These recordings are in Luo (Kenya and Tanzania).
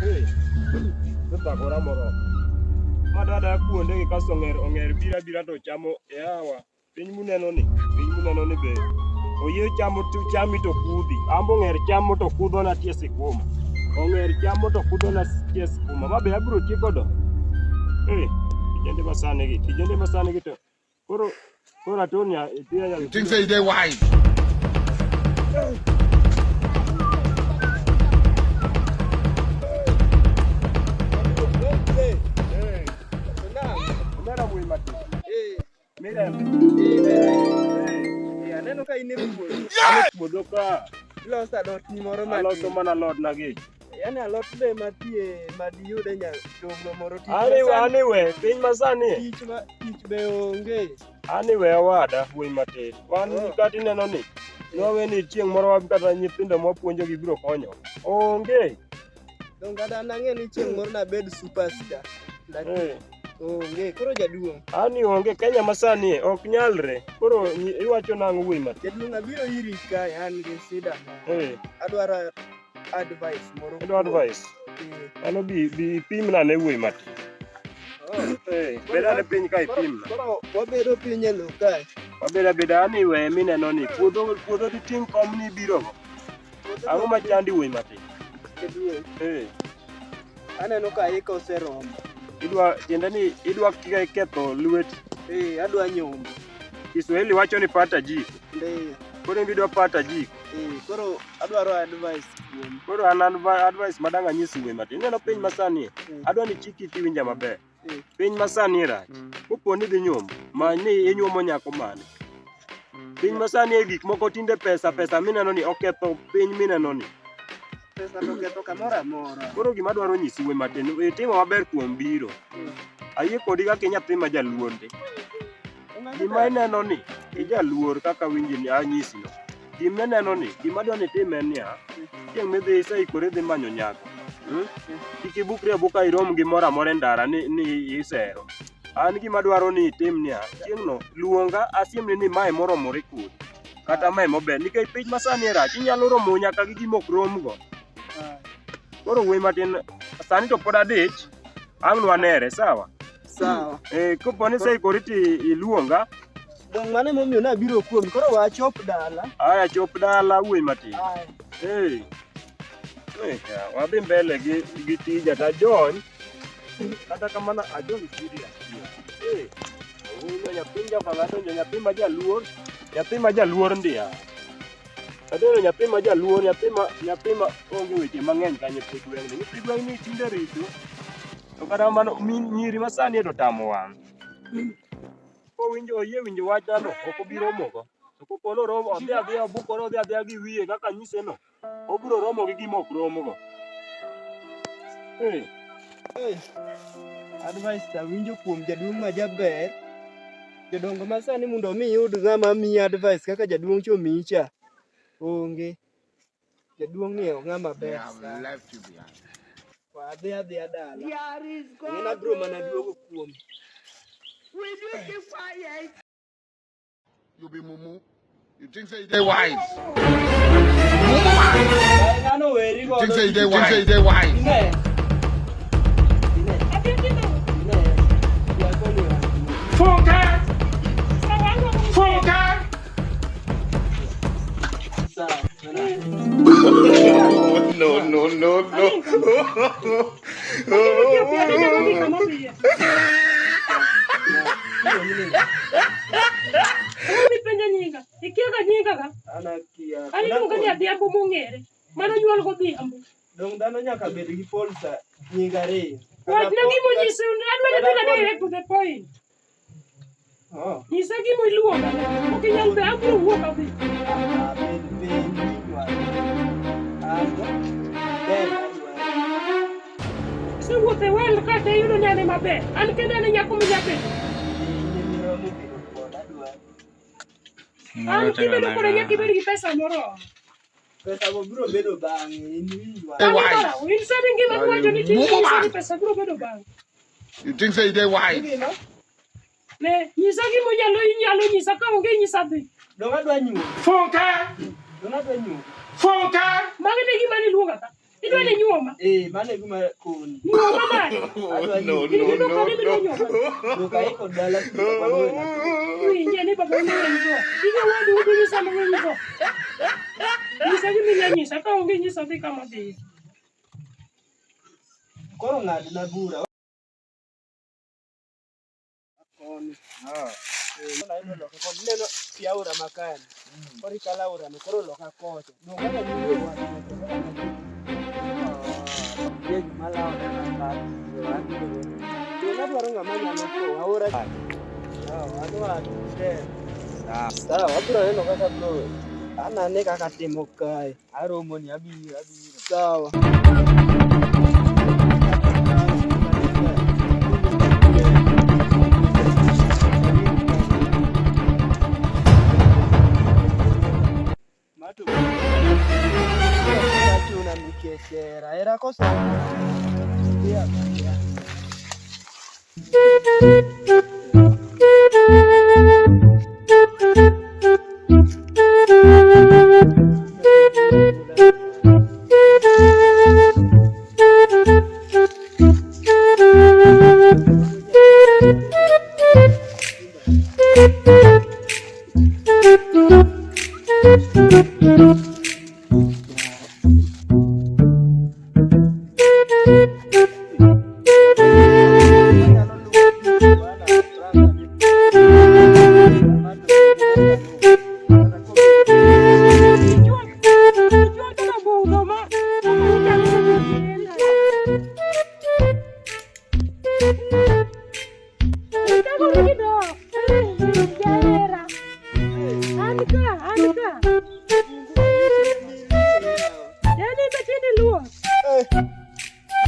Hey, Othagora moromo. Ma dada kuonde gi kasto ong'er ong'er bira bira to chamo yawa. Piny muneno ni, piny muneno ni be. Oyie chamo to chami to kudhi. Ambo ong'er chamo to kudho na tie sikuma. Ong'er chamo to kudho na tie sikuma. Ma be abiro tieko do. Hey, kijende masani gi, kijende masani gi to. Koro koro Antonia ipira You think say they wise? Hey, omera wuoyi matin. Mirembe. Hey, Aneno ka in e puodho. an e puodho ka. Iloso alotni moro Aloso matin. mana alotna gi. Yaani alot be matie madiyud e nyatonglo moro tich Ani masani anyway, piny masani. tich ma tich be onge. Anyway, owada wuoyi matin. Wan Oh. kata ineno ni nwawe ni chieng' moro wan kata nyithindo mwapuonjo gi biro konyo. Onge. Donge kata an ang'e ni chieng' moro nabed superstar. Lakini Eh, onge. Koro jaduong', Ani onge Kenya masani ok nyalre. Koro iwacho nang'o wuoyi matin? jaduong' abiro iri kae an gi shida moro. Eh, Adwaro advice moro idwa kuom. advice. Eh, Mano bi pimna ne wuoyi matin. oh. Eh, Koro bed ane piny ka koro ipimna. koro wabedo piny e lowo kae. Wabed abeda anyway mineno ni puodho puodho diting' kom ni ibirogo. Puodho Ang'o to machandi wuoyi matin? jaduong'. Eh. Aneno ka ika oseromo. Idwa tiende ni idwa ketho lweti. Eh, adwa nyombo. Kiswahili wacho ni pata jiko. Ndiyo. Koro in idwa pata jiko. Eh, koro adwaro advice kuom. Koro an advice madang' anyisi wuoyi matin. Ineno piny masani, adwa ni chiki tiwinja maber. Eh, Piny masani rach. Kopo ni idhi nyombo, many ni inyuomo nyako mane. Piny masani e gik moko tinde pesa pesa mineno ni oketho piny mineno ni. pesa to ketho kamoro amora. Koro gima adwaro nyisi wuoyi matin, itimo maber kuom biro. Eh, Ayie kodi kaka inyathi ma jaluo ndi. ong'ane Gima ber. ineno ni ijaluor kaka winji ni anyisi no. Gima ineno ni, gima adwa ni itim en niya, chieng' midhi iseikori idhi manyo nyako. Hmm? Kik ibukri abuka irom gi moro amora e ndara ni, ni isero. An gima dwaro ni itim niya, chieng'no luonga asiemni ni mae moromore kodi. Kata mae mober, nikech piny masani rach, inyalo romo nyaka gi gima ok romgo. Ah, Koro wuoyi matin, sani to pod adich, ang' nwanere, sawa? Sawa. Eh, kopo ni iseikori ti iluonga, Dong' mano emomiyo nabiro kuomi. Koro wachop dala. aya chop dala wuoyi matin. Aya. Hey. Hey, ya, wadhi mbele gi, gi tija to ajony. Kata kamano ajony serious. Hey. Awinjo nyathi joka ng'ato nyathi ma jaluor, nyathi ma jaluor ndiya. Adeno nyathi ma jaluor, nyathi ma onge weche mang'eny ka nyithi gweng' ni. Nyithi gweng' ni tinde richo. To kata kamano nyiri masani to tamo wang'. Kowinjo oyie winjo wachno ok obi romogo. To kopo ni oromo odhi adhiya obukore odhi adhiya gi wiye kaka anyise no, obiro romo gi gima ok romgo. Hey. Eh, advice awinjo kuom jaduong' ma jaber. Jodongo ma sani mondo mi iyud ng'ama miyi advice kaka jaduong' cha omiyi cha, onge. Jaduong' ni ok ng'ama They ber have sana. left you behind. Wadhi adhiya dala. There is Ing'e God. nabiro mana duogo kuom. Will you keep quiet? You be mumu. You think say they wise? Mumu man. Ng'ano weri You godo think say tich. they wise? Think say they wise? Ine. Ine. Ine. Yakoni wach. Sawa. No, no, no, no. Mipenjo nyinga, ikiaga nyinga ga. An akia. An iluonga ni Adhiambo mong'ere. Mano nyuol godhiambo. Dong' dhano nyaka bed gi polsa nying ariyo. Wachna gima onyisi, adwa ni kata ibed direct to the point. Oh. Nyisa gima iluonga. Ok inyal be abiro wuok adhi. Ah, bed piny iywak. An ber adwaro. Isewuotho e world ka te iyudo ni an ema ber. An kenda an e nyako minya bedo. In ema iromo bedo koda adwaro. An kibedo koda nyaka ibed gi pesa moromo. Pesa go biro bedo bang'e, in winj wach. They An wise. ibara, in sani ngima miwacho ni tinde Mumu nyisa ni man. pesa biro bedo bang'e. You think say they wise? Igino? Ne, nyisa gima inyalo inyalo nyisa ka onge nyisa dhi. Dong' adwa nyuol. Funke! Dong' adwa nyuol. Funke! Mano e gima niluonga ka. Idwa ni nyuoma? Eh, mano e gima koni. Nyuoma nade? Adwa No, ni no, In gi no, dhok adi midwa no. nyuoma? Dhok aiko dala baba nowena. Winje ni baba noweni tho. Iga wadu udu nyisa noweni tho. Nyisa gima inya nyisa, ka onge nyisa dhi kama dhiye. Koro ng'adna bura. Koni. Ah. Eh, koro ayudo loka koni. Ineno pi aora ma kani. Koro ikalo aora no, koro loka kocha. Donge kaka nitie wach no, kaka nitie. Nitie gima lawore marach, to abiro Donge adwaro ng'ama nyalo kowa aora. Sawa, adwa tem. Sawa, abiro neno kaka abiro anane kaka atimo kae. Aromoni abiro abiro. Sawa. Mato chuna nikech hera. Hera koso. Yeah, yeah.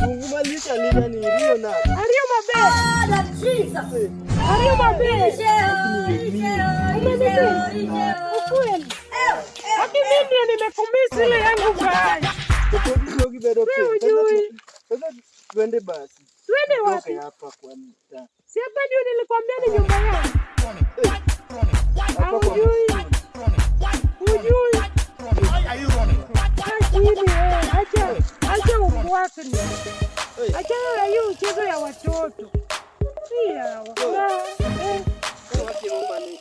Mungu malich alita ni riyo nade? Ariyo maber. Ariyo maber. Ukweli. Aki mimi nimekumisi ile yangu mbaya. To pod iduogi bedo Wewe piny. hujui. Sasa twende basi. Twende Toke wapi? hapa kwa mtaa. Si hapa ndio nilikwambia ni nyumba yangu. Hapa kwa Hujui. Hujui. Lakini acha acha ukwasi. Achana na hiyo mchezo ya watoto. Si hawa. Na, Koro watimo mani.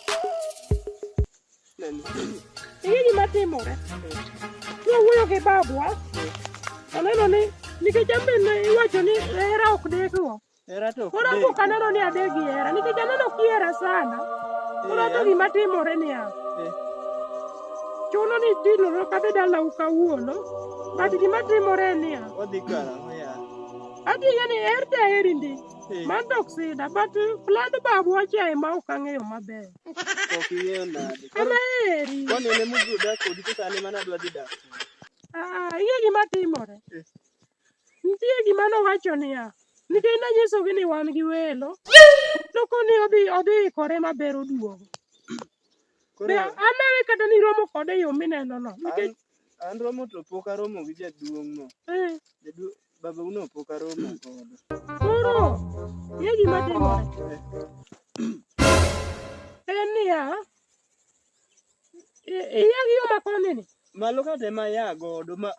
Nani? Ing'e gima timore? Nwawuoyo gi babwa, aneno ni nikech an be ne iwacho ni hera ok dekgo. Hera to ok Koro dek. anto ok aneno ni adek gi hera nikech aneno kihera sana. Koro anto gima timore niya, chuno ni tino ok adhi dalau kawuono, but gima timore en niya, Wadhi karang'o ya? ati ing'e ni her to aheri ndi. Eh. Mano to ok sida, but pland babwa cha ema ok ang'eyo maber. Ok ing'eyo nade. Koro An aheri. koni en ema obiro dak kodi koso an ema nadwa dhi dak kodi? Ah, ing'e gima timore? Eh. Nitie gima nowacho niya, nikech nanyisogi ni wan gi welo, nokoni odhi ikore maber oduogo. Koro Be an nawe kata niromo kode e yo mineno no, nikech an romo to pok aromo gi jaduong' no. Jaduong' babau no pok aromo godo. Koro, ing'e gima timore? En niya, iya gi yo ma koni ni. Malo kata ema aya godo ma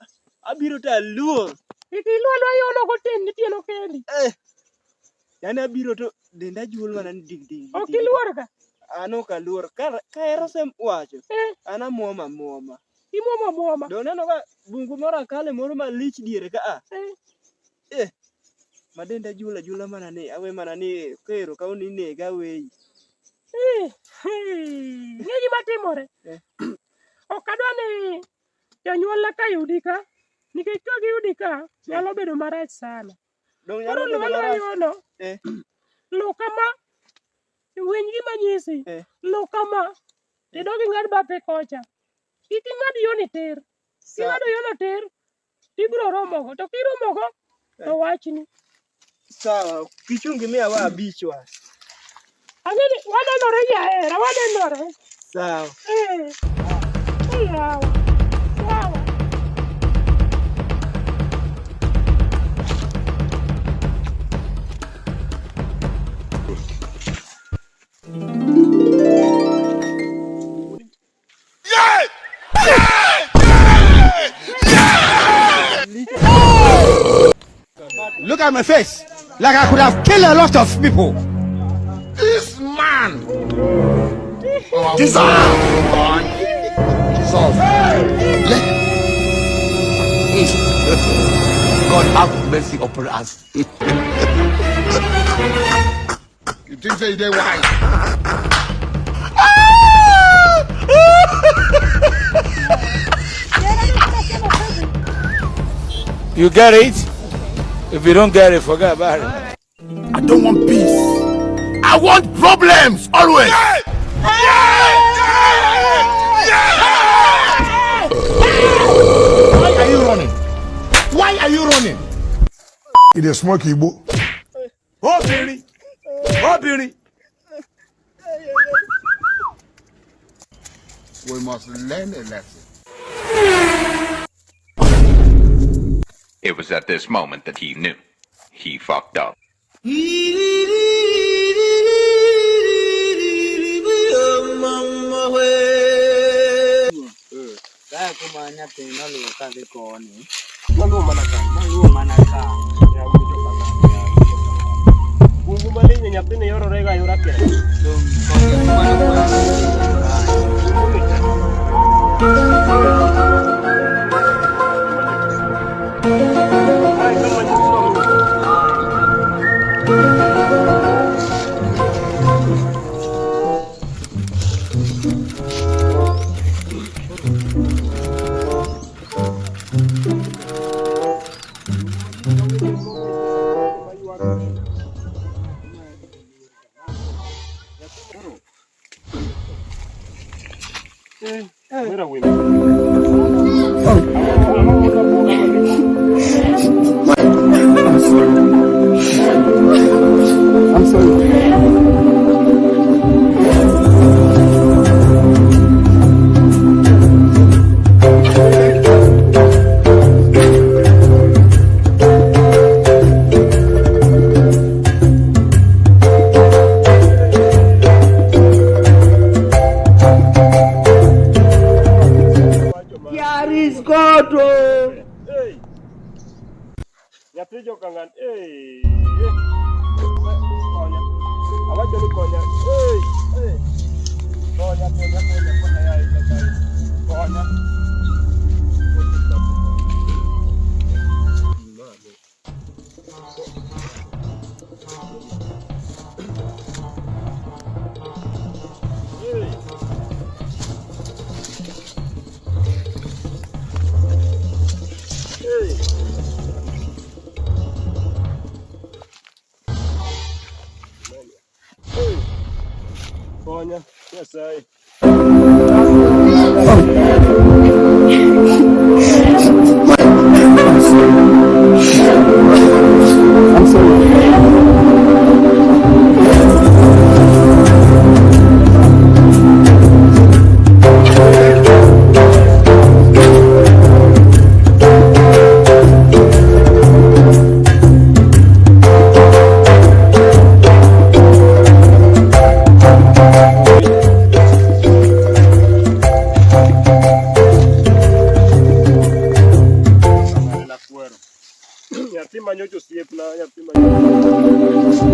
abiro to aluor. Kik iluw aluwa yono gotieno otieno kendi. Eh. Yaani abiro to denda juol mana ni ding ding. Ok iluor ga. An ok aluor. Ka hera osewacho, Eh. an amuomo amuoma. Imuomo amuoma. Donge ineno ka bungu moro akale moro malich diere ka a. Eh. Eh. Ma denda juol ajuola mana ni awe mana ni kero ka ni nega aweyi. Eh. Eh. Ng'e gima timore? Eh. Ok adwa ni jonyuolna ka yudi ka, nikech ka giyudi ka, nyalo bedo marach sana. Donge Koro nyalo luw bedo aluwa marach? yono. Eh. Luw kama, winj gima anyisi. Eh. Luw kama, tidog ing'ad bathe kocha. Kik ing'ad yoni tir. King'ado yono tir, tibiro romogo. To kiromogo, to wachni. Sawa, kichung imiya wa abich wa. Ang'e ni wanenore jahera, wanenore. Sawa. Eh. Yawa. Sawa. Yeah! Yeah! Yeah! Look at my face. Like I could have killed a lot of people. This man. Jesus. Jesus. God have mercy upon us. You think say you dey wise? You get it? If you don't get it, forget about it. I don't want peace. I want problems always. Why are you running? Why are you running? It is smoke Igbo. Obìnrin! Obìnrin! We must learn a lesson. It was at this moment that he knew. He fucked up. Kae kuma nyathi noluwo kadhi koni. Maluwo mana ka. Maluwo mana ka. Ya winjo kama. Bungu malinyo nyathini yorore ga ayora kende. Dong konya mano mano. Bungu ni te. Ai, kama nyiso. Mera wino. I'm sorry. There is God. Oh. Hey. Nyathi jokangan. Hey. Konya. Awacho ni konya. Hey. Hey. Konya, konya, konya, konya ya ita Konya. Hey. Hey. Hey. Konya. Nyasaye. I'm sorry. Nakwero. Nyathi manyocha osiepna, nyathi manyocha.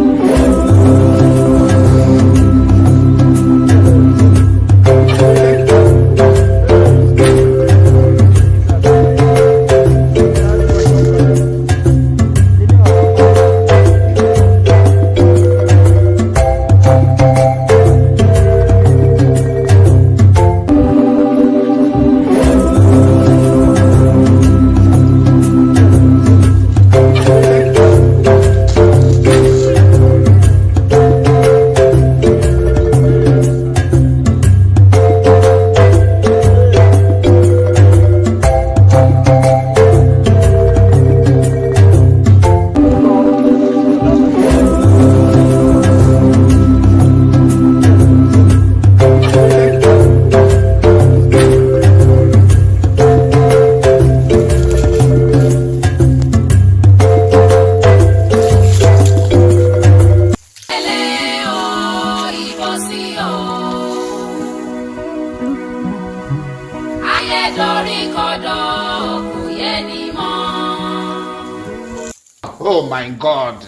Oh my God.